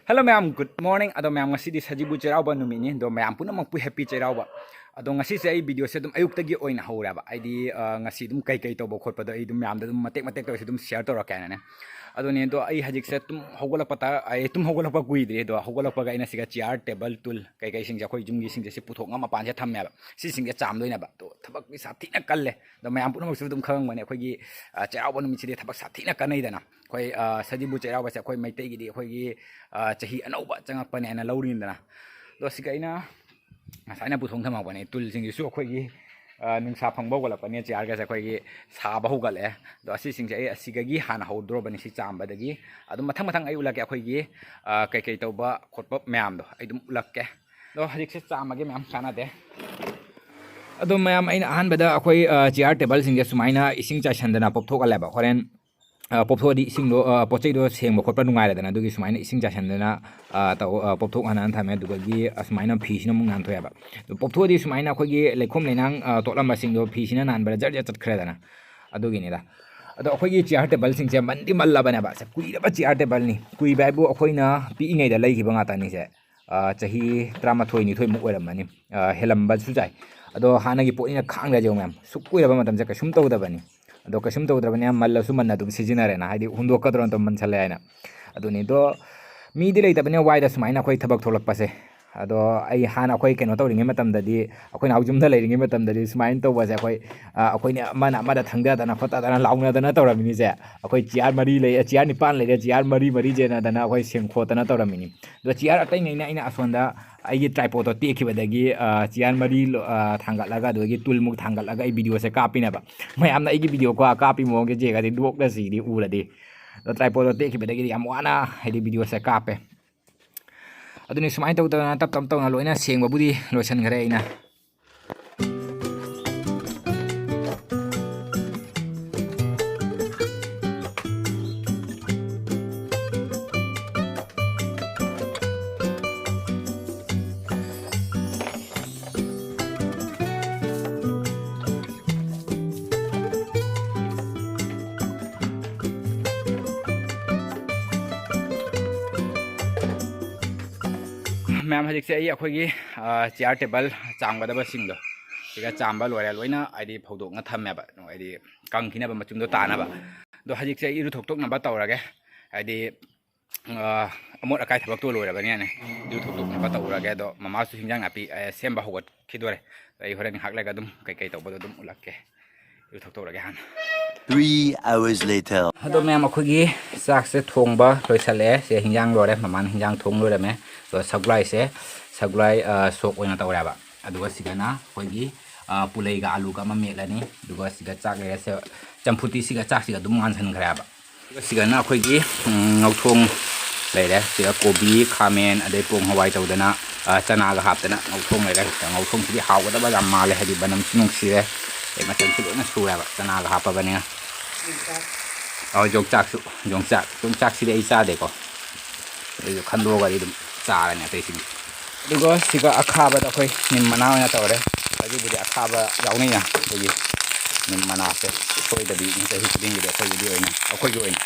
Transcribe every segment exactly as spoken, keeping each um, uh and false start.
Hello ꯃꯌꯥꯝ, good morning. ꯑꯗꯣ ꯃꯌꯥꯝ, ꯉꯁꯤꯗꯤ ꯁꯖꯤꯕꯨ ꯆꯩꯔꯥꯎꯕ ꯅꯨꯃꯤꯠꯅꯤ꯫ ꯑꯗꯣ ꯃꯌꯥꯝ ꯄꯨꯝꯅꯃꯛꯄꯨ happy ꯆꯩꯔꯥꯎꯕ꯫ ꯑꯗꯣ ꯉꯁꯤꯁꯦ ꯑꯩ videoꯁꯦ ꯑꯗꯨꯝ ꯑꯌꯨꯛꯇꯒꯤ ꯑꯣꯏꯅ ꯍꯧꯔꯦꯕ꯫ ꯍꯥꯏꯗꯤ, ꯑ, ꯉꯁꯤ ꯑꯗꯨꯝ ꯀꯩ ꯀꯩ ꯇꯧꯕ ꯈꯣꯠꯄꯗꯣ ꯑꯩ ꯑꯗꯨꯝ ꯃꯌꯥꯝꯗ ꯑꯗꯨꯝ ꯃꯇꯦꯛ ꯃꯇꯦꯛꯇ ꯑꯣꯏꯔꯁꯨ ꯑꯗꯨꯝ share ꯇꯧꯔꯛꯀꯦ ꯍꯥꯏꯅꯅꯦ꯫ ꯑꯗꯨꯅꯦ, ꯑꯗꯣ ꯑꯩ ꯍꯧꯖꯤꯛꯁꯦ ꯇꯨꯝ ꯍꯧꯒꯠꯂꯛꯄ ꯇ-, ꯑꯩ ꯇꯨꯝ ꯍꯧꯒꯠꯂꯛꯄ ꯀꯨꯏꯗ꯭ꯔꯤ꯫ ꯑꯗꯣ ꯍꯧꯒꯠꯂꯛꯄꯒ ꯑꯩꯅ ꯁꯤꯒ chair, table, ꯇꯨꯜ ꯀꯩ ꯀꯩꯁꯤꯡꯁꯦ ꯑꯩꯈꯣꯏ ꯌꯨꯝꯒꯤꯁꯤꯡꯁꯦ ꯁꯤ ꯄꯨꯊꯣꯛꯑꯒ ꯃꯄꯥꯟꯁꯦ ꯊꯝꯃꯦꯕ꯫ ꯁꯤꯁꯤꯡꯁꯦ ꯆꯥꯝꯗꯣꯏꯅꯦꯕ꯫ ꯑꯗꯣ ꯊꯕꯛꯇꯤ ꯁꯥꯊꯤꯅ ꯀꯜꯂꯦ꯫ ꯑꯗꯣ ꯃꯌꯥꯝ ꯄꯨꯝꯅꯃꯛꯁꯨ ꯑꯗꯨꯝ ꯈꯪꯉꯝꯒꯅꯤ, ꯑꯩꯈꯣꯏꯒꯤ, ꯑ, ꯆꯩꯔꯥꯎꯕ ꯅꯨꯃꯤꯠꯁꯤꯗꯤ ꯊꯕꯛ ꯁꯥꯊꯤꯅ ꯀꯟꯅꯩꯗꯅ꯫ ꯑꯩꯈꯣꯏ, ꯑ, ꯁꯖꯤꯕꯨ ꯆꯩꯔꯥꯎꯕꯁꯦ ꯑꯩꯈꯣꯏ ꯃꯩꯇꯩꯒꯤꯗꯤ ꯑꯩꯈꯣꯏꯒꯤ, ꯑ, ꯆꯍꯤ ꯑꯅꯧꯕ ꯆꯪꯉꯛꯄꯅꯦ ꯍꯥꯏꯅ ꯂꯧꯔꯤꯅꯤꯗꯅ꯫ ꯑꯗꯣ ꯁꯤꯒ ꯑꯩꯅ ꯉꯁꯥꯏꯅ ꯄꯨꯊꯣꯛ ꯊꯝꯃꯛꯄꯅꯦ꯫ ꯇꯨꯜꯁꯤꯡꯁꯤꯁꯨ ꯑꯩꯈꯣꯏꯒꯤ, ꯑ, ꯅꯨꯡꯁꯥ ꯐꯪꯕ ꯍꯧꯒꯠꯂꯛꯄꯅꯦ, chairꯒꯁꯦ ꯑꯩꯈꯣꯏꯒꯤ ꯁꯥꯕ ꯍꯧꯒꯠꯂꯛꯑꯦ꯫ ꯑꯗꯣ ꯑꯁꯤꯁꯤꯡꯁꯦ ꯑꯩ ꯑꯁꯤꯗꯒꯤ ꯍꯥꯟꯅ ꯍꯧꯗꯣꯔꯕꯅꯤ, ꯁꯤ ꯆꯥꯝꯕꯗꯒꯤ꯫ ꯑꯗꯨꯝ ꯃꯊꯪ ꯃꯊꯪ ꯑꯩ ꯎꯠꯂꯛꯀꯦ, ꯑꯩꯈꯣꯏꯒꯤ, ꯑ, ꯀꯩꯀꯩ ꯇꯧꯕ ꯈꯣꯠꯄ ꯃꯌꯥꯝꯗꯣ ꯑꯩ ꯑꯗꯨꯝ ꯎꯠꯂꯛꯀꯦ꯫ ꯑꯗꯣ ꯍꯧꯖꯤꯛꯁꯦ ꯆꯥꯝꯃꯒꯦ ꯃꯌꯥꯝ, ꯀꯥꯟꯅꯗꯦ꯫ ꯑꯗꯣ ꯃꯌꯥꯝ, ꯑꯩꯅ ꯑꯍꯥꯟꯕꯗ ꯑꯩꯈꯣꯏ, ꯑ, chair tableꯁꯤꯡꯁꯦ ꯁꯨꯃꯥꯏꯅ ꯏꯁꯤꯡ ꯆꯥꯏꯁꯟꯗꯅ ꯄꯣꯞꯊꯣꯛꯍꯜꯂꯦꯕ꯫ ꯍꯣꯔꯦꯟ, ꯑ, ꯄꯣꯞꯊꯣꯛꯑꯗꯤ ꯏꯁꯤꯡꯗꯣ, ꯑ, ꯄꯣꯠ ꯆꯩꯗꯣ ꯁꯦꯡꯕ ꯈꯣꯠꯄ ꯅꯨꯡꯉꯥꯏꯔꯦꯗꯅ꯫ ꯑꯗꯨꯒꯤ ꯁꯨꯃꯥꯏꯅ ꯏꯁꯤꯡ ꯆꯥꯏꯁꯟꯗꯅ, ꯑ, ꯇꯧ-, ꯑ, ꯄꯣꯞꯊꯣꯛꯍꯟꯅ ꯊꯝꯃꯦ꯫ ꯑꯗꯨꯗꯒꯤ ꯑꯁꯨꯃꯥꯏꯅ ꯐꯤꯁꯤꯅ ꯑꯃꯨꯛ ꯅꯥꯟꯊꯣꯛꯑꯦꯕ꯫ ꯑꯗꯨ ꯄꯣꯞꯊꯣꯛꯑꯗꯤ ꯁꯨꯃꯥꯏꯅ ꯑꯩꯈꯣꯏꯒꯤ ꯂꯩꯈꯣꯝ ꯂꯩꯅꯥꯡ, ꯑ, ꯇꯣꯠꯂꯝꯕꯁꯤꯡꯗꯣ ꯐꯤꯁꯤꯅ ꯅꯥꯟꯕꯗ ꯖꯔ ꯖꯔ ꯆꯠꯈ꯭ꯔꯦꯗꯅ꯫ ꯑꯗꯨꯒꯤꯅꯤꯗ꯫ ꯑꯗꯣ ꯑꯩꯈꯣꯏꯒꯤ chair tableꯁꯤꯡꯁꯦ ꯃꯟꯗꯤ ꯃꯜꯂꯕꯅꯦꯕ꯫ ꯁꯦ, ꯀꯨꯏꯔꯕ chair tableꯅꯤ꯫ ꯀꯨꯏꯕ ꯍꯥꯏꯕꯨ ꯑꯩꯈꯣꯏꯅ ꯄꯤꯛꯏꯉꯩꯗ ꯂꯩꯈꯤꯕ ꯉꯥꯛꯇꯅꯤꯁꯦ꯫ ꯑ, ꯆꯍꯤ ꯇꯔꯥꯃꯥꯊꯣꯏ ꯅꯤꯊꯣꯏꯃꯨꯛ ꯑꯣꯏꯔꯝꯃꯅꯤ꯫ ꯑ, ꯍꯦꯜꯂꯝꯕꯁꯨ ꯌꯥꯏ꯫ ꯑꯗꯣ ꯍꯥꯟꯅꯒꯤ ꯄꯣꯠꯅꯤꯅ ꯈꯥꯡꯗ꯭ꯔꯁꯦ ꯌꯦꯡꯉꯨ ꯃꯌꯥꯝ꯫ ꯁꯨꯛ ꯀꯨꯏꯔꯕ ꯃꯇꯝꯁꯦ ꯀꯩꯁꯨꯝ ꯇꯧꯗꯕꯅꯤ꯫ ꯑꯗꯣ ꯀꯩꯁꯨꯝ ꯇꯧꯗ꯭ꯔꯕꯅꯤꯅ ꯃꯜꯂꯁꯨ ꯃꯟꯅ ꯑꯗꯨꯝ ꯁꯤꯖꯤꯟꯅꯔꯦꯅ꯫ ꯍꯥꯏꯗꯤ ꯍꯨꯟꯗꯣꯛꯀꯗ꯭ꯔꯣꯅ ꯑꯗꯨꯝ ꯃꯟꯁꯜꯂꯦ ꯍꯥꯏꯅ꯫ ꯑꯗꯨꯅꯤ꯫ ꯑꯗꯣ ꯃꯤꯗꯤ ꯂꯩꯇꯕꯅꯤꯅ ꯋꯥꯏꯗ ꯁꯨꯃꯥꯏꯅ ꯑꯩꯈꯣꯏ ꯊꯕꯛ ꯊꯣꯛꯂꯛꯄꯁꯦ꯫ ꯑꯗꯣ ꯑꯩ ꯍꯥꯟꯅ ꯑꯩꯈꯣꯏ ꯀꯩꯅꯣ ꯇꯧꯔꯤꯉꯩ ꯃꯇꯝꯗꯗꯤ, ꯑꯩꯈꯣꯏ ꯅꯥꯎ ꯌꯨꯝꯗ ꯂꯩꯔꯤꯉꯩ ꯃꯇꯝꯗꯗꯤ ꯁꯨꯃꯥꯏꯅ ꯇꯧꯕꯁꯦ ꯑꯩꯈꯣꯏ, ꯑ, ꯑꯩꯈꯣꯏꯅ ꯑꯃꯅ ꯑꯃꯗ ꯊꯪꯗꯗꯅ ꯈꯣꯠꯇꯗꯅ ꯂꯥꯎꯅꯗꯅ ꯇꯧꯔꯝꯃꯤꯅꯤꯁꯦ꯫ ꯑꯩꯈꯣꯏ chair ꯃꯔꯤ ꯂꯩ, chair ꯅꯤꯄꯥꯟ ꯂꯩꯔꯦ, chair ꯃꯔꯤ ꯃꯔꯤ ꯆꯦꯟꯅꯗꯅ ꯑꯩꯈꯣꯏ ꯁꯦꯡ ꯈꯣꯠꯇꯅ ꯇꯧꯔꯝꯃꯤꯅꯤ꯫ ꯑꯗꯣ chair ꯑꯇꯩꯉꯩꯅ ꯑꯩꯅ ꯑꯁꯣꯝꯗ ꯑꯩꯒꯤ tripodꯇꯣ ꯇꯦꯛꯈꯤꯕꯗꯒꯤ, ꯑ, chair ꯃꯔꯤ ꯂꯣ-, ꯑ, ꯊꯥꯡꯒꯠꯂꯒ, ꯑꯗꯨꯗꯒꯤ ꯇꯨꯜꯃꯨꯛ ꯊꯥꯡꯒꯠꯂꯒ ꯑꯩ videoꯁꯦ ꯀꯥꯞꯄꯤꯅꯦꯕ꯫ ꯃꯌꯥꯝꯅ ꯑꯩꯒꯤ video ꯀꯥ-, ꯀꯥꯞꯄꯤ ꯃꯑꯣꯡꯁꯦ ꯌꯦꯡꯉꯗꯤ ꯅꯣꯛꯅ ꯁꯤꯗꯤ ꯎꯔꯗꯤ꯫ ꯑꯗꯣ tripodꯇꯣ ꯇꯦꯛꯈꯤꯕꯗꯒꯤꯗꯤ ꯌꯥꯝ ꯋꯥꯅ ꯍꯥꯏꯗꯤ videoꯁꯦ ꯀꯥꯞꯄꯦ꯫ ꯑꯗꯨꯅꯤ, ꯁꯨꯃꯥꯏꯅ ꯇꯧꯗꯅ ꯇꯞ ꯇꯞ ꯇꯧꯅ ꯂꯣꯏꯅ ꯁꯦꯡꯕꯕꯨꯗꯤ ꯂꯣꯏꯁꯤꯟꯈ꯭ꯔꯦ ꯑꯩꯅ꯫ ꯃꯌꯥꯝ, ꯍꯧꯖꯤꯛꯁꯦ ꯑꯩ ꯑꯩꯈꯣꯏꯒꯤ ꯆꯤꯌꯥꯔ ꯇꯦꯕꯜ ꯆꯥꯝꯒꯗꯕꯁꯤꯡꯗꯣ ꯁꯤꯒ ꯆꯥꯝꯕ ꯂꯣꯏꯔꯦ, ꯂꯣꯏꯅ ꯍꯥꯏꯗꯤ ꯐꯧꯗꯣꯛꯅ ꯊꯝꯃꯦꯕ, ꯍꯥꯏꯗꯤ ꯀꯪꯈꯤꯅꯕ, ꯃꯆꯨꯝꯗꯣ ꯇꯥꯅꯕ꯫ ꯑꯗꯣ ꯍꯧꯖꯤꯛꯁꯦ ꯑꯩ ꯏꯔꯨꯊꯣꯛꯇꯣꯛꯅꯕ ꯇꯧꯔꯒꯦ, ꯍꯥꯏꯗꯤ ꯑꯃꯣꯠ ꯑꯀꯥꯏ ꯊꯕꯛꯇꯣ ꯂꯣꯏꯔꯕꯅꯤꯅꯅꯦ, ꯏꯔꯨꯊꯣꯛꯇꯣꯛꯅꯕ ꯇꯧꯔꯒꯦ꯫ ꯑꯗꯣ ꯃꯃꯥꯁꯨ ꯍꯤꯟꯖꯥꯡ ꯅꯥꯄꯤ ꯁꯦꯝꯕ ꯍꯧꯒꯠꯈꯤꯗꯣꯔꯦ꯫ ꯑꯩ ꯍꯣꯔꯦꯟ ꯉꯥꯏꯍꯥꯛ ꯂꯩꯔꯒ ꯑꯗꯨꯝ ꯀꯩꯀꯩ ꯇꯧꯕꯗꯣ ꯑꯗꯨꯝ ꯎꯠꯂꯛꯀꯦ꯫ ꯏꯔꯨꯊꯣꯛꯇꯣꯛꯎꯔꯒꯦ ꯍꯥꯟꯅ꯫ Three hours later. ꯑꯗꯣ ꯃꯌꯥꯝ, ꯑꯩꯈꯣꯏꯒꯤ ꯆꯥꯛꯁꯦ ꯊꯣꯡꯕ ꯂꯣꯏꯁꯜꯂꯛꯑꯦ꯫ ꯁꯦ ꯍꯤꯟꯖꯥꯡ ꯂꯣꯏꯔꯦ, ꯃꯃꯥꯅ ꯍꯤꯟꯖꯥꯡ ꯊꯣꯡ ꯂꯣꯏꯔꯝꯃꯦ꯫ ꯑꯗꯣ ꯁꯒꯨꯂꯥꯏꯁꯦ, ꯁꯒꯨꯂꯥꯏ ꯁꯣꯛ ꯑꯣꯏꯅ ꯇꯧꯔꯦꯕ꯫ ꯑꯗꯨꯒ ꯁꯤꯗꯅ ꯑꯩꯈꯣꯏꯒꯤ ꯄꯨꯂꯩꯒ ꯑꯂꯨꯒ ꯑꯃ ꯃꯦꯠꯂꯅꯤ꯫ ꯑꯗꯨꯒ ꯁꯤꯗ ꯆꯥꯛ ꯂꯩꯔꯦ꯫ ꯆꯝꯐꯨꯠꯇꯤ ꯁꯤꯒ, ꯆꯥꯛꯁꯤꯒ ꯑꯗꯨꯝ ꯉꯥꯟꯁꯟꯈ꯭ꯔꯦꯕ꯫ ꯑꯗꯨꯒ ꯁꯤꯗꯅ ꯑꯩꯈꯣꯏꯒꯤ ꯉꯧꯊꯣꯡ ꯂꯩꯔꯦ꯫ ꯁꯤꯗ ꯀꯣꯕꯤ, ꯈꯥꯃꯦꯟ, ꯑꯗꯩ ꯄꯣꯡ ꯍꯋꯥꯏ ꯇꯧꯗꯅ ꯆꯅꯥꯒ ꯍꯥꯞꯇꯅ ꯉꯧꯊꯣꯡ ꯂꯩꯔꯦ꯫ ꯉꯧꯊꯣꯡꯁꯤꯗꯤ ꯍꯥꯎꯒꯗꯕ ꯌꯥꯝ ꯃꯥꯜꯂꯦ, ꯍꯥꯏꯗꯤ ꯃꯅꯝꯁꯨ ꯅꯨꯡꯁꯤꯔꯦ, ꯑꯗꯩ ꯃꯆꯜꯁꯨ ꯂꯣꯏꯅ ꯁꯨꯔꯦꯕ ꯆꯅꯥꯒ ꯍꯥꯞꯄꯕꯅꯤꯅ꯫ ꯑꯣ, ꯌꯣꯡꯆꯥꯛꯁꯨ, ꯌꯣꯡꯆꯥꯛ, ꯌꯣꯡꯆꯥꯛꯁꯤꯗꯤ ꯑꯩ ꯆꯥꯗꯦꯀꯣ꯫ ꯑꯗꯨꯁꯨ ꯈꯟꯗꯣꯛꯑꯒꯗꯤ ꯑꯗꯨꯝ ꯆꯥꯔꯅꯤ ꯑꯇꯩꯁꯤꯡꯗꯤ꯫ ꯑꯗꯨꯒ ꯁꯤꯒ ꯑꯈꯥꯕꯗ ꯑꯩꯈꯣꯏ ꯅꯤꯝ ꯃꯅꯥ ꯑꯣꯏꯅ ꯇꯧꯔꯦ꯫ ꯑꯗꯨꯕꯨꯗꯤ ꯑꯈꯥꯕ ꯌꯥꯎꯅꯩꯅ ꯑꯩꯈꯣꯏꯒꯤ ꯅꯤꯝ ꯃꯅꯥꯁꯦ ꯁꯣꯏꯗꯕꯤ ꯆꯍꯤ ꯈꯨꯗꯤꯡꯒꯤꯗꯤ ꯑꯩꯈꯣꯏꯒꯤꯗꯤ ꯑꯣꯏꯅ, ꯑꯩꯈꯣꯏꯒꯤ ꯑꯣꯏꯅ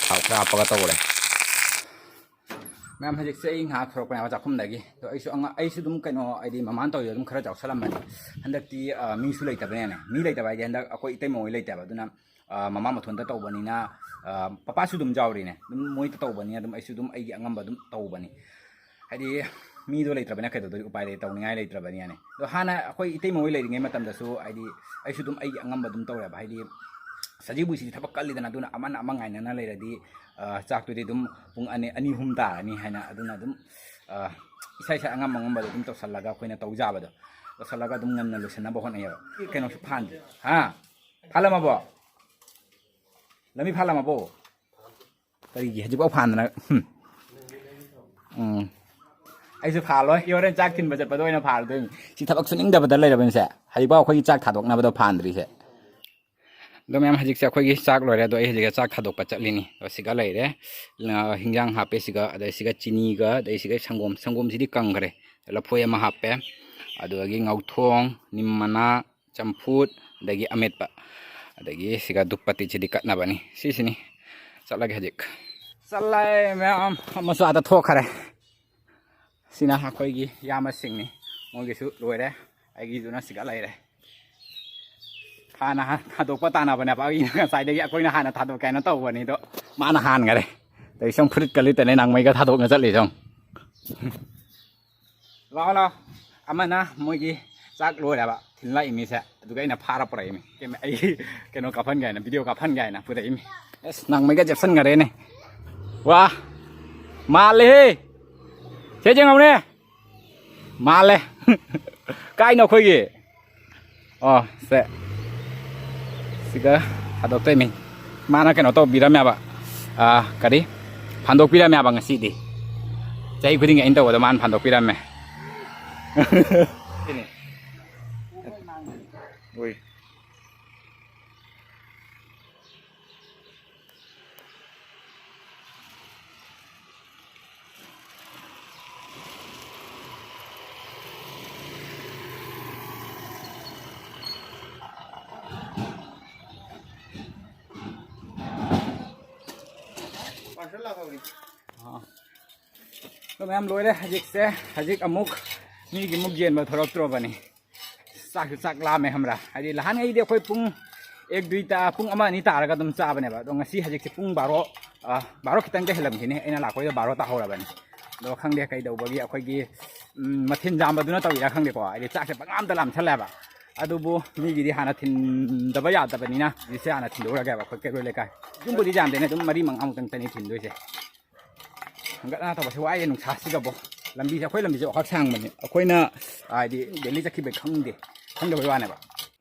ꯊꯥꯎ ꯈꯔ ꯍꯥꯞꯄꯒ ꯇꯧꯔꯦ꯫ ꯃꯌꯥꯝ, ꯍꯧꯖꯤꯛꯁꯦ ꯑꯩ ꯉꯥꯏꯍꯥꯛ ꯊꯣꯔꯛꯄꯅꯦꯕ ꯆꯥꯛꯈꯨꯝꯗꯒꯤ꯫ ꯑꯗꯣ ꯑꯩꯁꯨ ꯑꯉꯥꯡ, ꯑꯩꯁꯨ ꯑꯗꯨꯝ ꯀꯩꯅꯣ, ꯍꯥꯏꯗꯤ ꯃꯃꯥꯅ ꯇꯧꯔꯤꯗꯣ ꯑꯗꯨꯝ ꯈꯔ ꯆꯥꯎꯁꯜꯂꯝꯕꯅꯤ꯫ ꯍꯟꯗꯛꯇꯤ ꯃꯤꯁꯨ ꯂꯩꯇꯕꯅꯤꯅꯅꯦ꯫ ꯃꯤ ꯂꯩꯇꯕ ꯍꯥꯏꯗꯤ ꯍꯟꯗꯛ ꯑꯩꯈꯣꯏ ꯏꯇꯩꯃ ꯍꯣꯏ ꯂꯩꯇꯦꯕ꯫ ꯑꯗꯨꯅ ꯃꯃꯥ ꯃꯊꯣꯟꯇ ꯇꯧꯕꯅꯤꯅ, ꯄꯄꯥꯁꯨ ꯑꯗꯨꯝ ꯌꯥꯎꯔꯤꯅꯦ꯫ ꯑꯗꯨꯝ ꯃꯣꯏꯗ ꯇꯧꯕꯅꯤꯅ ꯑꯗꯨꯝ ꯑꯩꯁꯨ ꯑꯗꯨꯝ ꯑꯩꯒꯤ ꯑꯉꯝꯕ ꯑꯗꯨꯝ ꯇꯧꯕꯅꯤ꯫ ꯍꯥꯏꯗꯤ ꯃꯤꯗꯣ ꯂꯩꯇ꯭ꯔꯕꯅꯤꯅ ꯀꯩꯗꯧꯗꯣꯏ, ꯎꯄꯥꯏ ꯂꯩ, ꯇꯧꯅꯤꯡꯉꯥꯏ ꯂꯩꯇ꯭ꯔꯕꯅꯤꯅꯅꯦ꯫ ꯑꯗꯣ ꯍꯥꯟꯅ ꯑꯩꯈꯣꯏ ꯏꯇꯩꯃ ꯍꯣꯏ ꯂꯩꯔꯤꯉꯩ ꯃꯇꯝꯗꯗꯤ ꯑꯩꯗꯤ ꯑꯩꯁꯨ ꯑꯗꯨꯝ ꯑꯩꯒꯤ ꯑꯉꯝꯕ ꯑꯗꯨꯝ ꯇꯧꯔꯦꯕ꯫ ꯍꯥꯏꯗꯤ ꯁꯖꯤꯕꯨꯁꯤꯗꯤ ꯊꯕꯛ ꯀꯜꯂꯤꯗꯅ, ꯑꯗꯨꯅ ꯑꯃꯅ ꯑꯃ ꯉꯥꯏꯅꯅ ꯂꯩꯔꯗꯤ ꯆꯥꯛꯇꯨꯗꯤ ꯑꯗꯨꯝ ꯄꯨꯡ ꯑꯅꯤ, ꯑꯅꯤ, ꯑꯍꯨꯝ ꯇꯥꯔꯅꯤ ꯍꯥꯏꯅ꯫ ꯑꯗꯨꯅ ꯑꯗꯨꯝ ꯏꯁꯥ ꯏꯁꯥ ꯑꯉꯝ ꯑꯉꯝꯕꯗꯣ ꯑꯗꯨꯝ ꯇꯧꯁꯜꯂꯒ ꯑꯩꯈꯣꯏꯅ ꯇꯧꯖꯕꯗꯣ ꯇꯧꯁꯜꯂꯒ ꯑꯗꯨꯝ ꯉꯟꯅ ꯂꯣꯏꯁꯤꯟꯅꯕ ꯍꯣꯠꯅꯩꯌꯦꯕ꯫ ꯀꯩꯅꯣꯁꯨ ꯐꯥꯟꯗꯦ꯫ ꯍꯥ? ꯐꯥꯜꯂꯝꯃꯕꯣ? ꯂꯝꯕꯤ ꯐꯥꯜꯂꯝꯃꯕꯣ? ꯀꯔꯤꯒꯤ ꯍꯧꯖꯤꯛꯐꯥꯎ ꯐꯥꯟꯗꯅ? ꯎꯝ꯫ ꯑꯩꯁꯨ ꯐꯥꯜꯂꯣꯏ꯫ ꯍꯣꯔꯦꯟ ꯆꯥꯛ ꯊꯤꯟꯕ ꯆꯠꯄꯗ ꯑꯣꯏꯅ ꯐꯥꯜꯗꯣꯏꯅꯤ꯫ ꯁꯤ ꯊꯕꯛ ꯁꯨꯅꯤꯡꯗꯕꯗ ꯂꯩꯔꯕꯅꯤꯁꯦ꯫ ꯍꯧꯖꯤꯛꯐꯥꯎ ꯑꯩꯈꯣꯏꯒꯤ ꯆꯥꯛ ꯊꯥꯗꯣꯛꯅꯕꯗꯣ ꯐꯥꯟꯗ꯭ꯔꯤꯁꯦ꯫ ꯑꯗꯣ ꯃꯌꯥꯝ, ꯍꯧꯖꯤꯛꯁꯦ ꯑꯩꯈꯣꯏꯒꯤ ꯆꯥꯛ ꯂꯣꯏꯔꯦ꯫ ꯑꯗꯣ ꯑꯩ ꯍꯧꯖꯤꯛ ꯆꯥꯛ ꯊꯥꯗꯣꯛꯄ ꯆꯠꯂꯤꯅꯤ꯫ ꯑꯗꯣ ꯁꯤꯒ ꯂꯩꯔꯦ꯫ ꯍꯤꯟꯖꯥꯡ ꯍꯥꯞꯄꯦ ꯁꯤꯒ, ꯑꯗꯩ ꯁꯤꯒ ꯆꯤꯅꯤꯒ, ꯑꯗꯩ ꯁꯤꯒ ꯁꯪꯒꯣꯝ, ꯁꯪꯒꯣꯝꯁꯤꯗꯤ ꯀꯪꯈ꯭ꯔꯦ꯫ ꯂꯐꯣꯏ ꯑꯃ ꯍꯥꯞꯄꯦ꯫ ꯑꯗꯨꯗꯒꯤ ꯉꯧꯊꯣꯡ, ꯅꯤꯝ ꯃꯅꯥ, ꯆꯝꯐꯨꯠ, ꯑꯗꯒꯤ ꯑꯃꯦꯠꯄ, ꯑꯗꯒꯤ ꯁꯤꯒ ꯗꯨꯞꯄꯇꯤꯁꯤꯗꯤ ꯀꯠꯅꯕꯅꯤ꯫ ꯁꯤꯁꯤꯅꯤ꯫ ꯆꯠꯂꯒꯦ ꯍꯧꯖꯤꯛ꯫ ꯆꯠꯂꯦ ꯃꯌꯥꯝ, ꯑꯃꯁꯨ ꯑꯥꯗ ꯊꯣꯛꯈꯔꯦ꯫ ꯁꯤꯅ ꯑꯩꯈꯣꯏꯒꯤ ꯏꯌꯥꯝꯕꯁꯤꯡꯅꯤ, ꯃꯣꯏꯒꯤꯁꯨ ꯂꯣꯏꯔꯦ, ꯑꯩꯒꯤꯗꯨꯅ ꯁꯤꯒ ꯂꯩꯔꯦ꯫ ꯍꯥꯟꯅ ꯍꯥꯟ-, ꯊꯥꯗꯣꯛꯄ ꯇꯥꯟꯅꯕꯅꯦꯕ, ꯑꯩꯅ ꯉꯁꯥꯏꯗꯒꯤ ꯑꯩꯈꯣꯏꯅ ꯍꯥꯟꯅ ꯊꯥꯗꯣꯛꯀꯦ ꯍꯥꯏꯅ ꯇꯧꯕꯅꯤ, ꯑꯗꯣ ꯃꯥꯅ ꯍꯥꯟꯈꯔꯦ꯫ ꯑꯗꯩ ꯁꯨꯝ ꯐꯨꯔꯤꯠꯀ ꯂꯤꯠꯇꯅꯦ ꯅꯥꯡꯃꯩꯒ ꯊꯥꯗꯣꯛꯅ ꯆꯠꯂꯤ ꯁꯨꯝ꯫ ꯂꯥꯛꯑꯣ, ꯂꯥꯛꯑꯣ꯫ ꯑꯃꯅ ꯃꯣꯏꯒꯤ ꯆꯥꯛ ꯂꯣꯏꯔꯕ ꯊꯤꯟꯂꯛꯏ ꯃꯤꯁꯦ, ꯑꯗꯨꯒ ꯑꯩꯅ ꯐꯥꯔ ꯄꯨꯔꯛꯏꯃꯤ꯫ ꯀꯩꯅꯣ, ꯑꯩ ꯀꯩꯅꯣ ꯀꯥꯞꯍꯟꯒꯦ ꯍꯥꯏꯅ, ꯚꯤꯗꯤꯑꯣ ꯀꯥꯞꯍꯟꯒꯦ ꯍꯥꯏꯅ ꯄꯨꯔꯛꯏꯃꯤ꯫ ꯑꯁ, ꯅꯥꯡꯃꯩꯒ ꯆꯦꯞꯁꯟꯈꯔꯦꯅꯦ꯫ ꯋꯥ, ꯃꯥꯜꯂꯦꯍꯦ꯫ ꯁꯦ ꯌꯦꯡꯉꯧꯅꯦ꯫ ꯃꯥꯜꯂꯦ꯫ ꯀꯥꯏꯅꯣ ꯑꯩꯈꯣꯏꯒꯤ? ꯑꯣ, ꯁꯦ꯫ ꯁꯤꯒ ꯊꯥꯗꯣꯛꯇꯣꯏꯅꯤ꯫ ꯃꯥꯅ ꯀꯩꯅꯣ ꯇꯧꯕꯤꯔꯝꯃꯦꯕ꯫ ꯑꯥ, ꯀꯔꯤ? ꯐꯥꯟꯗꯣꯛꯄꯤꯔꯝꯃꯦꯕ ꯉꯁꯤꯗꯤ꯫ ꯆꯍꯤ ꯈꯨꯗꯤꯡꯒꯤ ꯑꯩꯅ ꯇꯧꯕꯗ ꯃꯥꯅ ꯐꯥꯟꯗꯣꯛꯄꯤꯔꯝꯃꯦ꯫ ꯁꯤꯅꯤ꯫ ꯎꯏ꯫ ꯑꯥ꯫ ꯑꯗꯣ ꯃꯌꯥꯝ ꯂꯣꯏꯔꯦ ꯍꯧꯖꯤꯛꯁꯦ꯫ ꯍꯧꯖꯤꯛ ꯑꯃꯨꯛ ꯃꯤꯒꯤ ꯑꯃꯨꯛ ꯌꯦꯟꯕ ꯊꯣꯔꯛꯇ꯭ꯔꯣꯕꯅꯤ꯫ ꯆꯥꯛꯁꯨ ꯆꯥꯛ ꯂꯥꯝꯃꯦ ꯈꯪꯕ꯭ꯔꯥ? ꯍꯥꯏꯗꯤ ꯅꯍꯥꯟꯉꯩꯗꯤ ꯑꯩꯈꯣꯏ ꯄꯨꯡ ꯑꯦꯛ ꯗꯨꯏ ꯇꯥ-, ꯄꯨꯡ ꯑꯃ ꯑꯅꯤ ꯇꯥꯔꯒ ꯑꯗꯨꯝ ꯆꯥꯕꯅꯦꯕ꯫ ꯑꯗꯣ ꯉꯁꯤ ꯍꯧꯖꯤꯛꯁꯦ ꯄꯨꯡ ꯕꯥꯔꯣ, ꯑ, ꯕꯥꯔꯣ ꯈꯤꯇꯪꯗ ꯍꯦꯜꯂꯝꯈꯤꯅꯤ꯫ ꯑꯩꯅ ꯂꯥꯛꯄꯩꯗ ꯕꯥꯔꯣ ꯇꯥꯍꯧꯔꯕꯅꯤ꯫ ꯑꯗꯣ ꯈꯪꯗꯦ ꯀꯩꯗꯧꯕꯒꯤ ꯑꯩꯈꯣꯏꯒꯤ, ꯎꯝ, ꯃꯊꯦꯜ ꯌꯥꯝꯕꯗꯨꯅ ꯇꯧꯔꯤꯔꯥ ꯈꯪꯗꯦꯀꯣ꯫ ꯍꯥꯏꯗꯤ ꯆꯥꯛꯁꯦ ꯄꯪꯂꯥꯝꯗ ꯂꯥꯝꯁꯜꯂꯦꯕ꯫ ꯑꯗꯨꯕꯨ ꯃꯤꯒꯤꯗꯤ ꯍꯥꯟꯅ ꯊꯤꯟꯗꯕ ꯌꯥꯗꯕꯅꯤꯅ ꯍꯧꯖꯤꯛꯁꯦ ꯍꯥꯟꯅ ꯊꯤꯟꯗꯣꯛꯎꯔꯒꯦꯕ ꯑꯩꯈꯣꯏ ꯀꯩꯔꯣꯏ ꯂꯩꯀꯥꯏ꯫ ꯌꯨꯝꯕꯨꯗꯤ ꯌꯥꯝꯗꯦꯅꯦ, ꯑꯗꯨꯝ ꯃꯔꯤ ꯃꯉꯥꯃꯨꯛꯇꯪꯇꯅꯤ ꯊꯤꯟꯗꯣꯏꯁꯦ꯫ ꯍꯪꯒꯠ ꯍꯟꯗ ꯇꯧꯕꯁꯦ ꯋꯥꯏꯌꯦ ꯅꯨꯡꯁꯥꯁꯤꯗꯕꯣ꯫ ꯂꯝꯕꯤꯁꯦ, ꯑꯩꯈꯣꯏ ꯂꯝꯕꯤꯁꯦ ꯑꯣꯈꯥꯛ ꯁꯥꯡꯕꯅꯤ꯫ ꯑꯩꯈꯣꯏꯅ ꯍꯥꯏꯗꯤ ꯗꯦꯜꯂꯤ ꯆꯠꯈꯤꯕꯩ ꯈꯪꯗꯦ, ꯈꯪꯗꯕꯩ ꯋꯥꯅꯦꯕ꯫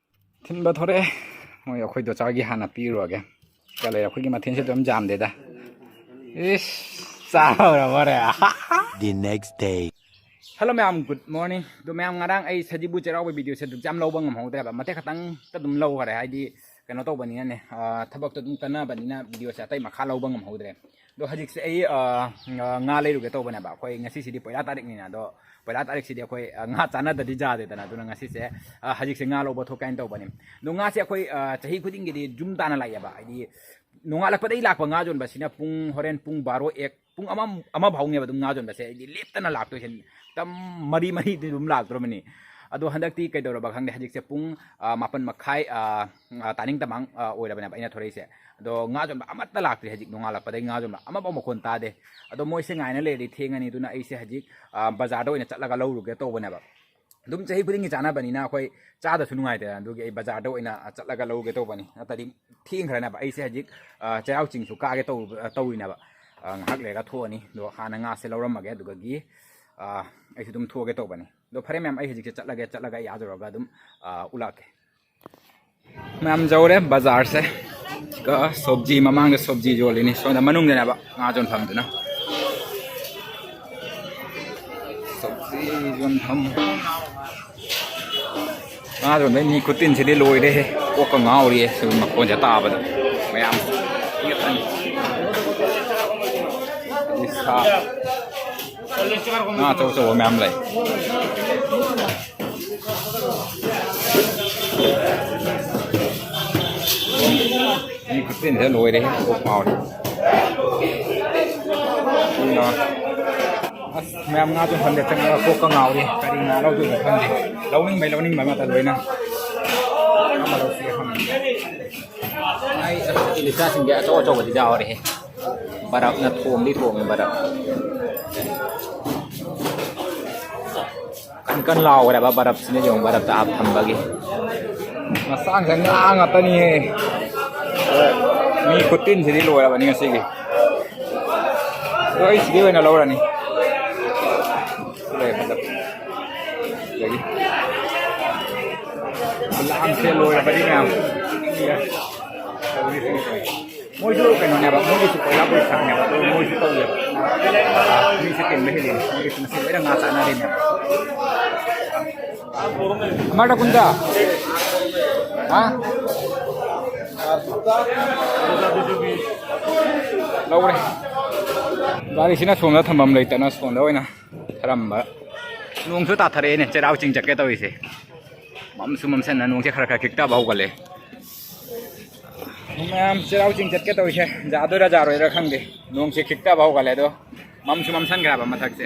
ꯊꯤꯟꯕ ꯊꯣꯔꯛꯑꯦ꯫ ꯃꯣꯏ ꯑꯩꯈꯣꯏ ꯗꯣꯆꯥꯒꯤ ꯍꯥꯟꯅ ꯄꯤꯔꯨꯔꯒꯦ꯫ ꯀꯌꯥ ꯂꯩꯔꯦ? ꯑꯩꯈꯣꯏꯒꯤ ꯃꯊꯦꯜꯁꯦ ꯑꯗꯨꯝ ꯌꯥꯝꯗꯦꯗ꯫ ꯏꯁ! ꯆꯥꯕ꯭ꯔꯥ ꯃꯣꯔꯦ? The next day. Hello ꯃꯌꯥꯝ, good morning꯫ ꯑꯗꯣ ꯃꯌꯥꯝ, ꯉꯔꯥꯡ ꯑꯩ ꯁꯖꯤꯕꯨ ꯆꯩꯔꯥꯎꯕ ꯚꯤꯗꯤꯑꯣꯁꯦ ꯑꯗꯨꯝ ꯌꯥꯝ ꯂꯧꯕ ꯉꯝꯍꯧꯗ꯭ꯔꯦꯕ, ꯃꯇꯦꯛ ꯈꯛꯇꯪꯇ ꯑꯗꯨꯝ ꯂꯧꯈꯔꯦ꯫ ꯍꯥꯏꯗꯤ ꯀꯩꯅꯣ ꯇꯧꯕꯅꯤꯅꯅꯦ, ꯑꯥ, ꯊꯕꯛꯇꯣ ꯑꯗꯨꯝ ꯀꯟꯅꯕꯅꯤꯅ ꯚꯤꯗꯤꯑꯣꯁꯦ ꯑꯇꯩ ꯃꯈꯥ ꯂꯧꯕ ꯉꯝꯍꯧꯗ꯭ꯔꯦ꯫ ꯑꯗꯣ ꯍꯧꯖꯤꯛꯁꯦ ꯑꯩ, ꯑꯥ, ꯉꯥ, ꯉꯥ ꯂꯩꯔꯨꯒꯦ ꯇꯧꯕꯅꯦꯕ꯫ ꯑꯩꯈꯣꯏ ꯉꯁꯤꯁꯤꯗꯤ ꯄꯣꯏꯂꯥ ꯇꯥꯔꯤꯛꯅꯤꯅ, ꯑꯗꯣ ꯄꯣꯏꯂꯥ ꯇꯥꯔꯤꯛꯁꯤꯗꯤ ꯑꯩꯈꯣꯏ, ꯑꯥ, ꯉꯥ ꯆꯥꯅꯗꯗꯤ ꯌꯥꯗꯦꯗꯅ꯫ ꯑꯗꯨꯅ ꯉꯁꯤꯁꯦ, ꯑꯥ, ꯍꯧꯖꯤꯛꯁꯦ ꯉꯥ ꯂꯧꯕ ꯊꯣꯛꯀꯦ ꯍꯥꯏꯅ ꯇꯧꯕꯅꯤ꯫ ꯑꯗꯣ ꯉꯥꯁꯦ ꯑꯩꯈꯣꯏ, ꯑꯥ, ꯆꯍꯤ ꯈꯨꯗꯤꯡꯒꯤꯗꯤ ꯖꯨꯝ ꯇꯥꯅ ꯂꯥꯛꯑꯦꯕ꯫ ꯍꯥꯏꯗꯤ ꯅꯣꯡꯉꯥꯜꯂꯛꯄꯗꯒꯤ ꯂꯥꯛꯄ ꯉꯥ ꯌꯣꯟꯕꯁꯤꯅ ꯄꯨꯡ, ꯍꯣꯔꯦꯟ ꯄꯨꯡ ꯕꯥꯔꯣ, ꯑꯦꯛ, ꯄꯨꯡ ꯑꯃ, ꯑꯃ ꯐꯥꯎꯅꯦꯕ ꯑꯗꯨꯝ ꯉꯥ ꯌꯣꯟꯕꯁꯦ꯫ ꯑꯩꯗꯤ ꯂꯦꯞꯇꯅ ꯂꯥꯛꯇꯣꯏꯁꯦ꯫ ꯃꯇꯝ ꯃꯔꯤ, ꯃꯔꯤꯗꯤ ꯑꯗꯨꯝ ꯂꯥꯛꯇ꯭ꯔꯕꯅꯤ꯫ ꯑꯗꯣ ꯍꯟꯗꯛꯇꯤ ꯀꯩꯗꯧꯔꯕ ꯈꯪꯗꯦ, ꯍꯧꯖꯤꯛꯁꯦ ꯄꯨꯡ, ꯑ, ꯃꯥꯄꯟ ꯃꯈꯥꯏ, ꯑ, ꯑ, ꯇꯥꯅꯤꯡ ꯇꯃꯥꯡ, ꯑ, ꯑꯣꯏꯔꯕꯅꯦꯕ ꯑꯩꯅ ꯊꯣꯔꯛꯏꯁꯦ꯫ ꯑꯗꯣ ꯉꯥ ꯌꯣꯟꯕ ꯑꯃꯠꯇ ꯂꯥꯛꯇ꯭ꯔꯤ ꯍꯧꯖꯤꯛ, ꯅꯣꯡꯉꯥꯜꯂꯛꯄꯗꯒꯤ ꯉꯥ ꯌꯣꯟꯕ ꯑꯃꯐꯥꯎ ꯃꯈꯣꯟ ꯇꯥꯗꯦ꯫ ꯑꯗꯣ ꯃꯣꯏꯁꯦ ꯉꯥꯏꯅ ꯂꯩꯔꯗꯤ ꯊꯦꯡꯉꯅꯤ꯫ ꯑꯗꯨꯅ ꯑꯩꯁꯦ ꯍꯧꯖꯤꯛ, ꯑ, ꯕꯖꯥꯔꯗ ꯑꯣꯏꯅ ꯆꯠꯂꯒ ꯂꯧꯔꯨꯒꯦ ꯇꯧꯕꯅꯦꯕ꯫ ꯑꯗꯨꯝ ꯆꯍꯤ ꯈꯨꯗꯤꯡꯒꯤ ꯆꯥꯅꯕꯅꯤꯅ ꯑꯩꯈꯣꯏ ꯆꯥꯗꯁꯨ ꯅꯨꯡꯉꯥꯏꯇꯦ꯫ ꯑꯗꯨꯒꯤ ꯑꯩ ꯕꯖꯥꯔꯗ ꯑꯣꯏꯅ ꯆꯠꯂꯒ ꯂꯧꯔꯨꯒꯦ ꯇꯧꯕꯅꯤ, ꯅꯠꯇ꯭ꯔꯗꯤ ꯊꯦꯡꯈ꯭ꯔꯅꯦꯕ꯫ ꯑꯩꯁꯦ ꯍꯧꯖꯤꯛ, ꯑ, ꯆꯩꯔꯥꯎ ꯆꯤꯡꯁꯨ ꯀꯥꯒꯦ ꯇꯧ-, ꯇꯧꯔꯤꯅꯦꯕ꯫ ꯑ, ꯉꯥꯏꯍꯥꯛ ꯂꯩꯔꯒ ꯊꯣꯛꯑꯅꯤ꯫ ꯑꯗꯣ ꯍꯥꯟꯅ ꯉꯥꯁꯦ ꯂꯧꯔꯝꯃꯒꯦ, ꯑꯗꯨꯗꯒꯤ, ꯑ, ꯑꯩꯁꯨ ꯑꯗꯨꯝ ꯊꯣꯛꯑꯒꯦ ꯇꯧꯕꯅꯤ꯫ ꯑꯗꯣ ꯐꯔꯦ ꯃꯌꯥꯝ, ꯑꯩ ꯍꯧꯖꯤꯛꯁꯦ ꯆꯠꯂꯒꯦ, ꯆꯠꯂꯒ ꯑꯩ ꯑꯥ ꯌꯧꯔꯒ ꯑꯗꯨꯝ, ꯑ, ꯎꯠꯂꯛꯀꯦ꯫ ꯃꯌꯥꯝ ꯌꯧꯔꯦ ꯕꯖꯥꯔꯁꯦ꯫ ꯁꯤꯒ ꯁꯣꯕꯖꯤ, ꯃꯃꯥꯡꯗ ꯁꯣꯕꯖꯤ ꯌꯣꯜꯂꯤꯅꯤ꯫ ꯁꯣꯝꯗ ꯃꯅꯨꯡꯗꯅꯦꯕ ꯉꯥ ꯌꯣꯟꯐꯝꯗꯨꯅ꯫ ꯁꯣꯕꯖꯤ ꯌꯣꯟꯐꯝ꯫ ꯉꯥ ꯌꯣꯟꯕꯩ ꯃꯤ ꯈꯨꯇꯤꯟꯁꯤꯗꯤ ꯂꯣꯏꯔꯦꯍꯦ꯫ ꯀꯣꯛꯀ ꯉꯥꯎꯔꯤꯌꯦ ꯁꯤ ꯃꯈꯣꯟꯁꯦ ꯇꯥꯕꯗ꯫ ꯃꯌꯥꯝ ꯁꯥ꯫ ꯉꯥ ꯑꯆꯧ ꯑꯆꯧꯕ ꯃꯌꯥꯝ ꯂꯩ꯫ ꯃꯤ ꯈꯨꯆꯤꯟꯁꯦ ꯂꯣꯏꯔꯦ, ꯀꯣꯛ ꯉꯥꯎꯔꯦ꯫ ꯑꯗꯨꯅ ꯑꯁ, ꯃꯌꯥꯝ ꯉꯥꯁꯨ ꯐꯪꯗꯦ, ꯆꯪꯉꯒ ꯀꯣꯛꯀ ꯉꯥꯎꯔꯦ꯫ ꯀꯔꯤ ꯉꯥ ꯂꯧꯗꯣꯏꯅꯣ ꯈꯪꯗꯦ꯫ ꯂꯧꯅꯤꯡꯕꯩ ꯂꯧꯅꯤꯡꯕ ꯉꯥꯛꯇ ꯂꯣꯏꯅ꯫ ꯀꯔꯝꯕ ꯂꯧꯁꯤꯒꯦ ꯈꯪꯗꯦ꯫ ꯑꯩ ꯑꯁ, ꯏꯂꯤꯁꯥꯁꯤꯡꯁꯦ ꯑꯆꯧ ꯑꯆꯧꯕꯗꯤ ꯌꯥꯎꯔꯦꯍꯦ꯫ ꯕꯔꯞꯅ ꯊꯣꯝꯗꯤ ꯊꯣꯝꯃꯦ, ꯕꯔꯞ꯫ ꯀꯟ ꯀꯟ ꯂꯥꯎꯈ꯭ꯔꯦꯕ ꯕꯔꯞꯁꯤꯅ, ꯌꯦꯡꯉꯨ, ꯕꯔꯞꯇ ꯑꯥ ꯊꯝꯕꯒꯤ꯫ ꯃꯁꯥꯡꯁꯦ ꯉꯥ ꯉꯥꯛꯇꯅꯤꯍꯦ꯫ ꯃꯤ ꯈꯨꯇꯤꯟꯁꯤꯗꯤ ꯂꯣꯏꯔꯕꯅꯤ ꯉꯁꯤꯒꯤ꯫ ꯑꯗꯣ ꯑꯩ ꯁꯤꯗꯩ ꯑꯣꯏꯅ ꯂꯧꯔꯅꯤ꯫ ꯂꯩ ꯐꯖꯕ꯫ ꯑꯗꯒꯤ ꯂꯥꯡꯁꯦ ꯂꯣꯏꯔꯕꯅꯤ ꯃꯌꯥꯝ꯫ ꯃꯣꯏꯁꯨ ꯀꯩꯅꯣꯅꯦꯕ, ꯃꯣꯏꯒꯤꯁꯨ ꯀꯣꯏꯂꯥ ꯄꯣꯏꯁꯥꯅꯦꯕ, ꯑꯗꯨ ꯃꯣꯏꯁꯨ ꯇꯧꯋꯦꯕ꯫ ꯃꯤꯁꯦ ꯇꯤꯟꯕ ꯍꯦꯜꯂꯤꯅꯦ, ꯃꯣꯏꯒꯤꯁꯨ ꯉꯁꯤ ꯂꯣꯏꯅ ꯉꯥ ꯆꯥꯅꯔꯤꯅꯦꯕ꯫ ꯑꯃꯔ ꯀꯨꯟꯊ꯭ꯔꯥ? ꯍꯥ? ꯂꯧꯔꯦ꯫ ꯒꯥꯔꯤꯁꯤꯅ ꯁꯣꯝꯗ ꯊꯝꯐꯝ ꯂꯩꯇꯅ ꯁꯣꯝꯗ ꯑꯣꯏꯅ ꯊꯔꯝꯕ꯫ ꯅꯣꯡꯁꯨ ꯇꯥꯊꯔꯛꯑꯦꯅꯦ, ꯆꯩꯔꯥꯎ ꯆꯤꯡ ꯆꯠꯀꯦ ꯇꯧꯔꯤꯁꯦ꯫ ꯃꯝꯁꯨ ꯃꯝꯁꯟꯅ ꯅꯣꯡꯁꯦ ꯈꯔ ꯈꯔ ꯈꯤꯛꯇꯕ ꯍꯧꯒꯠꯂꯦ꯫ ꯃꯌꯥꯝ ꯆꯩꯔꯥꯎ ꯆꯤꯡ ꯆꯠꯀꯦ ꯇꯧꯔꯤꯁꯦ, ꯌꯥꯗꯣꯏꯔꯥ ꯌꯥꯔꯣꯏꯔꯥ ꯈꯪꯗꯦ꯫ ꯅꯣꯡꯁꯦ ꯈꯤꯛꯇꯕ ꯍꯧꯒꯠꯂꯦ, ꯑꯗꯣ ꯃꯝꯁꯨ ꯃꯝꯁꯟꯈ꯭ꯔꯦꯕ ꯃꯊꯛꯁꯦ꯫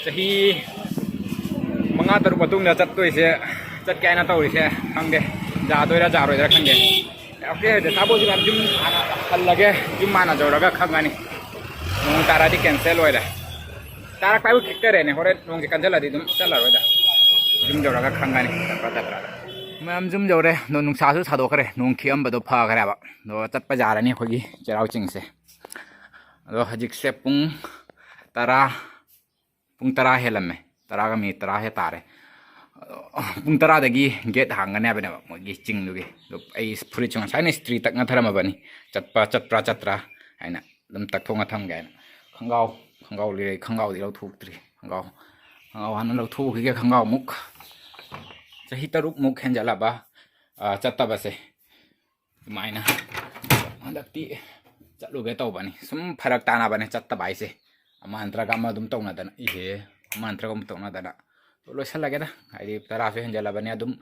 ꯆꯍꯤ ꯃꯉꯥ ꯇꯔꯨꯛ ꯃꯇꯨꯡꯗ ꯆꯠꯇꯣꯏꯁꯦ, ꯆꯠꯀꯦ ꯍꯥꯏꯅ ꯇꯧꯔꯤꯁꯦ, ꯈꯪꯗꯦ ꯌꯥꯗꯣꯏꯔꯥ ꯌꯥꯔꯣꯏꯗ꯭ꯔꯥ ꯈꯪꯗꯦ꯫ ꯑꯣꯀꯦ, ꯗꯦꯁꯥꯕꯣꯁꯤ ꯃꯌꯥꯝ ꯌꯨꯝ ꯍꯥꯟꯅ ꯍꯜꯂꯒꯦ, ꯌꯨꯝ ꯍꯥꯟꯅ ꯌꯧꯔꯒ ꯈꯪꯉꯅꯤ꯫ ꯅꯣꯡ ꯇꯥꯔꯗꯤ ꯀꯦꯟꯁꯦꯜ ꯑꯣꯏꯔꯦ꯫ ꯇꯥꯔꯛꯄ ꯍꯥꯏꯕꯨ ꯈꯤꯛꯇꯔꯦꯅꯦ, ꯍꯣꯔꯦꯟ ꯅꯣꯡꯁꯦ ꯀꯟꯁꯤꯜꯂꯗꯤ ꯑꯗꯨꯝ ꯆꯠꯂꯔꯣꯏꯗ, ꯌꯨꯝ ꯌꯧꯔꯒ ꯈꯪꯉꯅꯤ ꯆꯠꯄ꯭ꯔꯥ ꯆꯠꯇ꯭ꯔꯥ꯫ ꯃꯌꯥꯝ ꯌꯨꯝ ꯌꯧꯔꯦ, ꯑꯗꯣ ꯅꯨꯡꯁꯥꯁꯨ ꯁꯥꯗꯣꯛꯈ꯭ꯔꯦ, ꯅꯣꯡ ꯈꯤꯛꯑꯝꯕꯗꯣ ꯐꯈ꯭ꯔꯦꯕ꯫ ꯑꯗꯣ ꯆꯠꯄ ꯌꯥꯔꯅꯤ ꯑꯩꯈꯣꯏꯒꯤ ꯆꯩꯔꯥꯎ ꯆꯤꯡꯁꯦ꯫ ꯑꯗꯣ ꯍꯧꯖꯤꯛꯁꯦ ꯄꯨꯡ ꯇꯔꯥ, ꯄꯨꯡ ꯇꯔꯥ ꯍꯦꯜꯂꯝꯃꯦ, ꯇꯔꯥꯒ ꯃꯤꯅꯤꯠ ꯇꯔꯥ ꯍꯦ ꯇꯥꯔꯦ꯫ ꯄꯨꯡ ꯇꯔꯥꯗꯒꯤ ꯒꯦꯠ ꯍꯥꯡꯒꯅꯤ ꯍꯥꯏꯕꯅꯦꯕ ꯃꯣꯏꯒꯤ ꯆꯤꯡꯗꯨꯒꯤ꯫ ꯑꯗꯣ ꯑꯩ ꯐꯨꯔꯤꯠꯁꯨ ꯉꯁꯥꯏꯅ ꯏꯁꯇ꯭ꯔꯤ ꯇꯛꯅ ꯊꯔꯝꯃꯕꯅꯤ, ꯆꯠꯄ ꯆꯠꯄ꯭ꯔꯥ ꯆꯠꯇ꯭ꯔꯥ ꯍꯥꯏꯅ ꯑꯗꯨꯝ ꯇꯛꯊꯣꯛꯅ ꯊꯝꯒꯦ ꯍꯥꯏꯅ꯫ ꯈꯣꯡꯒ꯭ꯔꯥꯎ, ꯈꯣꯡꯒ꯭ꯔꯥꯎ ꯂꯩꯔꯦ, ꯈꯣꯡꯒ꯭ꯔꯥꯎꯗꯤ ꯂꯧꯊꯣꯛꯇ꯭ꯔꯤ꯫ ꯈꯣꯡꯒ꯭ꯔꯥꯎ, ꯈꯣꯡꯒ꯭ꯔꯥꯎ ꯍꯥꯟꯅ ꯂꯧꯊꯣꯛꯈꯤꯒꯦ꯫ ꯈꯣꯡꯒ꯭ꯔꯥꯎ ꯑꯃꯨꯛ ꯆꯍꯤ ꯇꯔꯨꯛꯃꯨꯛ ꯍꯦꯟꯖꯜꯂꯕ, ꯑ, ꯆꯠꯇꯕꯁꯦ꯫ ꯑꯗꯨꯃꯥꯏꯅ ꯍꯟꯗꯛꯇꯤ ꯆꯠꯂꯨꯒꯦ ꯇꯧꯕꯅꯤ꯫ ꯁꯨꯝ ꯐꯔꯛ ꯇꯥꯅꯕꯅꯦ ꯆꯠꯇꯕ ꯍꯥꯏꯁꯦ꯫ ꯑꯃ ꯅꯠꯇ꯭ꯔꯒ ꯑꯃ ꯑꯗꯨꯝ ꯇꯧꯅꯗꯅ, ꯏꯍꯦ, ꯑꯃ ꯅꯠꯇ꯭ꯔꯒ ꯑꯃ ꯇꯧꯅꯗꯅ꯫ ꯑꯗꯣ ꯂꯣꯏꯁꯜꯂꯒꯦꯗ, ꯍꯥꯏꯗꯤ ꯇꯔꯥꯁꯨ ꯍꯦꯟꯖꯜꯂꯕꯅꯤ꯫ ꯑꯗꯨꯝ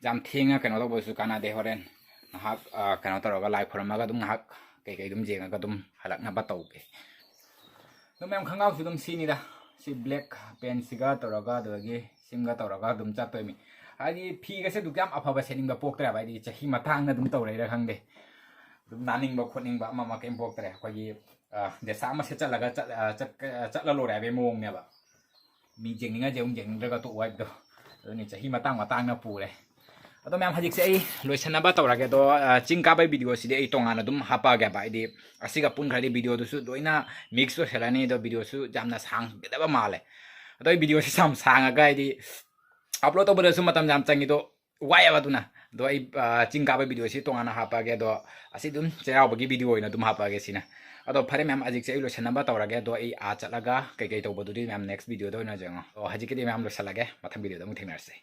ꯌꯥꯝ ꯊꯦꯡꯅ ꯀꯩꯅꯣ ꯇꯧꯕꯁꯨ ꯀꯥꯟꯅꯗꯦ꯫ ꯍꯣꯔꯦꯟ ꯉꯥꯏꯍꯥꯛ, ꯑ, ꯀꯩꯅꯣ ꯇꯧꯔꯒ, ꯂꯥꯏ ꯈꯨꯔꯝꯃꯒ ꯑꯗꯨꯝ ꯉꯥꯏꯍꯥꯛ ꯀꯩꯀꯩ ꯑꯗꯨꯝ ꯌꯦꯡꯉꯒ ꯑꯗꯨꯝ ꯍꯜꯂꯛꯅꯕ ꯇꯧꯒꯦ꯫ ꯑꯗꯨ ꯃꯌꯥꯝ, ꯈꯣꯡꯒ꯭ꯔꯥꯎꯁꯨ ꯑꯗꯨꯝ ꯁꯤꯅꯤꯗ, ꯁꯤ ꯕ꯭ꯂꯦꯛ ꯄꯦꯟꯁꯤꯒ ꯇꯧꯔꯒ, ꯑꯗꯨꯗꯒꯤ ꯁꯤꯝꯒ ꯇꯧꯔꯒ ꯑꯗꯨꯝ ꯆꯠꯇꯣꯏꯅꯤ꯫ ꯍꯥꯏꯗꯤ ꯐꯤꯒꯁꯦ ꯑꯗꯨꯛ ꯌꯥꯝ ꯑꯐꯕ ꯁꯦꯠꯅꯤꯡꯕ ꯄꯣꯛꯇ꯭ꯔꯦꯕ, ꯍꯥꯏꯗꯤ ꯆꯍꯤ ꯃꯇꯥꯡꯅ ꯑꯗꯨꯝ ꯇꯧꯔꯛꯏꯔꯥ ꯈꯪꯗꯦ꯫ ꯑꯗꯨꯝ ꯅꯥꯅꯤꯡꯕ ꯈꯣꯠꯅꯤꯡꯕ ꯑꯃ ꯑꯃ ꯀꯩꯝ ꯄꯣꯛꯇ꯭ꯔꯦ꯫ ꯑꯩꯈꯣꯏꯒꯤ, ꯑ, ꯗꯦꯁꯥ ꯑꯃ ꯁꯦꯠꯆꯜꯂꯒ ꯆꯠ-, ꯑ, ꯆꯠ-, ꯑ, ꯆꯠꯂ ꯂꯣꯏꯔꯦ ꯍꯥꯏꯕꯒꯤ ꯃꯑꯣꯡꯅꯦꯕ꯫ ꯃꯤ ꯌꯦꯡꯅꯤꯡꯉ ꯌꯦꯡꯉꯨ, ꯌꯦꯡꯅꯤꯡꯗ꯭ꯔꯒ ꯇꯣꯛꯎ ꯍꯥꯏꯕꯗꯣ꯫ ꯑꯗꯨꯅꯤ, ꯆꯍꯤ ꯃꯇꯥꯡ ꯃꯇꯥꯡꯅ ꯄꯨꯔꯦ꯫ ꯑꯗꯣ ꯃꯌꯥꯝ, ꯍꯧꯖꯤꯛꯁꯦ ꯑꯩ ꯂꯣꯏꯁꯟꯅꯕ ꯇꯧꯔꯒꯦ꯫ ꯑꯗꯣ, ꯑ, ꯆꯤꯡ ꯀꯥꯕꯒꯤ ꯚꯤꯗꯤꯑꯣꯁꯤꯗꯤ ꯑꯩ ꯇꯣꯉꯥꯟꯅ ꯑꯗꯨꯝ ꯍꯥꯞꯄꯛꯑꯒꯦꯕ꯫ ꯍꯥꯏꯗꯤ ꯑꯁꯤꯒ ꯄꯨꯟꯈ꯭ꯔꯗꯤ ꯚꯤꯗꯤꯑꯣꯗꯨꯁꯨ ꯂꯣꯏꯅ ꯃꯤꯛꯁ ꯑꯣꯏꯁꯜꯂꯅꯤ꯫ ꯑꯗꯣ ꯚꯤꯗꯤꯑꯣꯁꯨ ꯌꯥꯝꯅ ꯁꯥꯡꯒꯗꯕ ꯃꯥꯜꯂꯦ꯫ ꯑꯗꯣ ꯑꯩ ꯚꯤꯗꯤꯑꯣꯁꯤ ꯌꯥꯝ ꯁꯥꯡꯉꯒ, ꯍꯥꯏꯗꯤ ꯑꯞꯂꯣꯗ ꯇꯧꯕꯗꯁꯨ ꯃꯇꯝ ꯌꯥꯝ ꯆꯪꯉꯤꯗꯣ, ꯋꯥꯏꯑꯦꯕ꯫ ꯑꯗꯨꯅ, ꯑꯗꯣ ꯑꯩ, ꯑ, ꯆꯤꯡ ꯀꯥꯕꯒꯤ ꯚꯤꯗꯤꯑꯣꯁꯤ ꯇꯣꯉꯥꯟꯅ ꯍꯥꯞꯄꯛꯑꯒꯦ꯫ ꯑꯗꯣ ꯑꯁꯤ ꯑꯗꯨꯝ ꯆꯩꯔꯥꯎꯕꯒꯤ ꯚꯤꯗꯤꯑꯣ ꯑꯣꯏꯅ ꯑꯗꯨꯝ ꯍꯥꯞꯄꯛꯑꯒꯦ ꯁꯤꯅ꯫ ꯑꯗꯣ ꯐꯔꯦ ꯃꯌꯥꯝ, ꯍꯧꯖꯤꯛꯁꯦ ꯑꯩ ꯂꯣꯏꯁꯟꯅꯕ ꯇꯧꯔꯒꯦ꯫ ꯑꯗꯣ ꯑꯩ ꯑꯥ ꯆꯠꯂꯒ ꯀꯩꯀꯩ ꯇꯧꯕꯗꯨꯗꯤ ꯃꯌꯥꯝ ꯅꯦꯛꯁ ꯚꯤꯗꯤꯑꯣꯗ ꯑꯣꯏꯅ ꯌꯦꯡꯉꯣ꯫ ꯑꯗꯣ ꯍꯧꯖꯤꯛꯀꯤꯗꯤ ꯃꯌꯥꯝ ꯂꯣꯏꯁꯜꯂꯒꯦ, ꯃꯊꯪ ꯚꯤꯗꯤꯑꯣꯗ ꯑꯃꯨꯛ ꯊꯦꯡꯅꯔꯁꯦ꯫